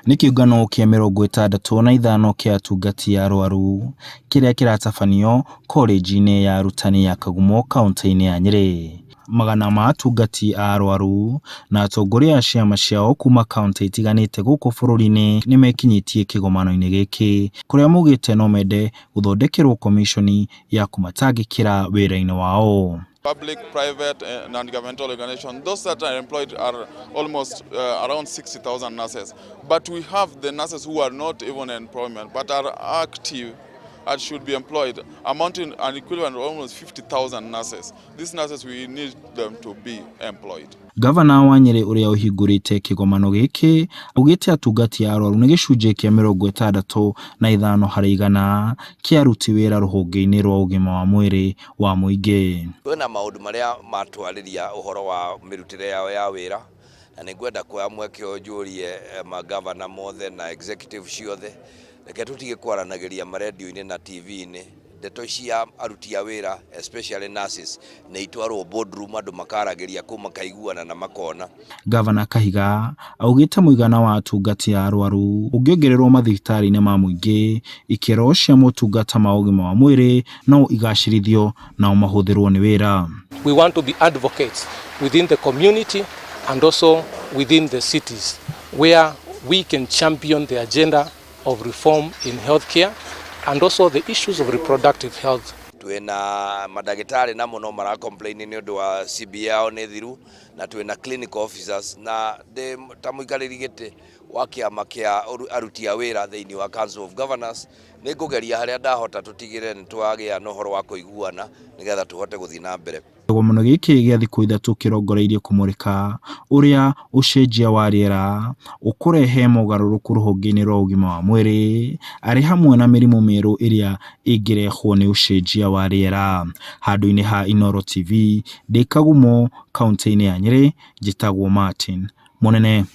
Nĩ kĩũngano kĩa 65 kĩa atungati arwaru kĩrĩa kĩratabanio korenji-inĩ ya arutani ya Kagumo kauntĩ-inĩ ya Nyĩrĩ. Magana ma atungati a arwaru na atongoria a ciama ciao kuma kauntĩ itiganĩte gũkũ bũrũri-inĩ nĩmekinyĩtie kĩgomano-inĩ gĩkĩ kũrĩa maugĩte no mende gũthondekerwo komiconi ya kũmatangĩkĩra wĩra-inĩ wao. Public, private, and non-governmental organizations, those that are employed are almost around 60,000 nurses. But we have the nurses who are not even in employment, but are active and should be employed, amounting an equivalent of almost 50,000 nurses. These nurses, we need them to be employed. Gavana wa Nyĩrĩ ũrĩa ũhingũrĩte kĩgomano gĩkĩ augĩte atungati a arwaru nĩ gĩcunjĩ kĩa 65 harĩ igana kĩa aruti wĩra rũhonge-inĩ rwa ũgima wa mwĩrĩ wa mũingĩ. Kwĩna maũndũ marĩa matwarĩria ũhoro wa mĩrutĩre yao ya wĩra, na nĩ ngwenda kuoya mweke ũyũ njũrie magavana mothe na executive ciothe, reke tũtige kwaranagĩria marendio-inĩ na TV-inĩ. Ndeto cia aruti a wĩra, especially nurses, nĩ itwarwo boardroom, andũ makaragĩria kũu, makaiguana na makona. Gavana Kahiga augĩte mũigana wa atungati a arwaru ũngĩongererwo mathibitarĩ-inĩ ma mũingĩ, ikĩro cia motungata ma ũgima wa mwĩrĩ no igacĩrithio nao mahũthĩrwo nĩ wĩra. We want to be advocates within the community and also within the cities where we can champion the agenda of reform in healthcare and also the issues of reproductive health. Twĩna mandagĩtarĩ namo no mara complain nĩ ũndũ wa CBA yao nĩ thiru, na twĩna clinical officers, na ndĩ ta mũikarĩri gĩtĩ wa kĩama kĩa aruti a wĩra thĩinĩ wa Council of Governors, nĩ ngũgeria harĩa ndahota tũtigĩrĩre nĩ twagĩa na ũhoro wa kũiguana nĩgetha tũhote gũthiĩ na mbere. Kĩgomano gĩkĩ gĩa thikũ 3 kĩrongoreirie kũmũrĩka ũrĩa ũcenjia wa rĩera ũkũrehe mogarũrũku rũhonge-inĩ rwa ũgima wa mwĩrĩ arĩ hamwe na mĩrimũ mĩerũ ĩrĩa ĩngĩrehwo nĩ ũcenjia wa rĩera. Handũ-inĩ ha Inooro TV, ndĩ Kagumo kauntĩ-inĩ ya Nyĩrĩ, njĩtagwo Martin Mũnene.